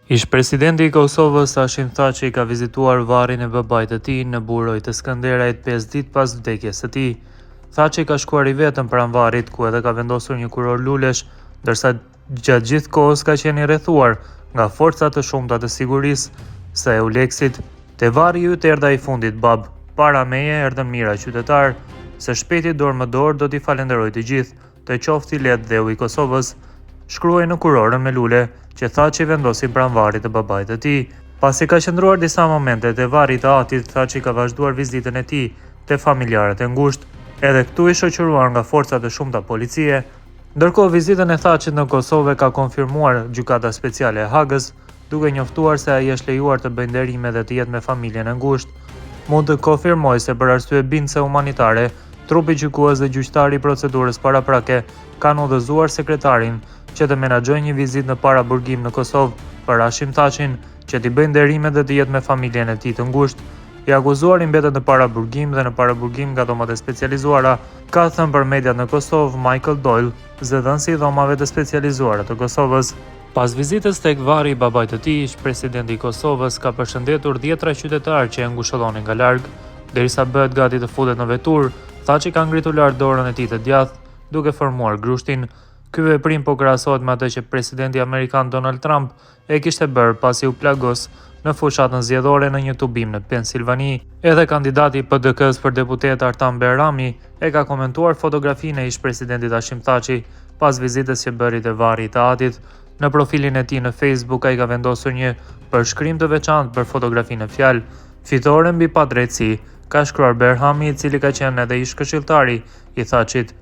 Ish-presidenti i Kosovës, Hashim Thaçi ka vizituar varrin e babait të tij në Burojë të Skënderajt 5 ditë pas vdekjes së tij. Thaçi ka shkuar i vetëm pranë varrit, ku edhe ka vendosur një kurorë lulesh, ndërsa gjatë gjithë kohës ka qenë i rrethuar nga forca të shumta të sigurisë së EULEX-it. Te varri yt erdha i fundit, babë. Para meje erdhën mijëra qytetarë. Së shpejti dorë më dorë do t'i falenderoj të gjithë. Të qoftë i lehtë dheu i Kosovës, shkruhej në kurorën me lule që Thaçi vendosi pranë varrit të babait të tij. Pasi ka qëndruar disa momente te varri i të atit, Thaçi ka vazhduar vizitën e tij te familjarët e ngushtë, edhe këtu i shoqëruar nga forca të shumta policie. Ndërkohë, vizitën e Thaçit në Kosovë e ka konfirmuar Gjykata Speciale e Hagës, duke njoftuar se ai është lejuar të bëjë nderime dhe të jetë me familjen e ngushtë. Mund të konfirmoj se për arsye bindëse humanitare, trupi gjykues dhe gjyqtari i procedurës paraprake kanë udhëzuar sekretarin që të menaxhojë një vizitë në paraburgim në Kosovë për Hashim Thaçin, që t'i bëjë nderimet dhe të jetë me familjen e tij të ngushtë. I akuzuari mbetet në paraburgim dhe në paraburgim nga Dhomat e Specializuara, ka thënë për mediat në Kosovë Michael Doyle, zëdhënësi i Dhomave të Specializuara të Kosovës. Pas vizitës tek varri i babait të tij, ish-presidenti i Kosovës ka përshëndetur dhjetra qytetarë që e ngushëllonin nga larg. Derisa bëhet gati të futet në veturë, Thaçi ka ngritur lart dorën e tij të djathtë, duke formuar grushtin. Ky veprim po krahasohet me atë që presidenti amerikan Donald Trump e kishte bërë pasi u plagos në fushatën zgjedhore në një tubim në Pensilvani. Edhe kandidati i PDK-së për deputet Artan Behrami e ka komentuar fotografinë e ish-presidentit Hashim Thaçi pas vizitës që bëri te varri i të atit. Në profilin e tij në Facebook ai ka vendosur një përshkrim të veçantë për fotografinë në fjalë. Fitore mbi padrejtësi, ka shkruar Behrami, i cili ka qenë edhe ish-këshilltari i Thaçit.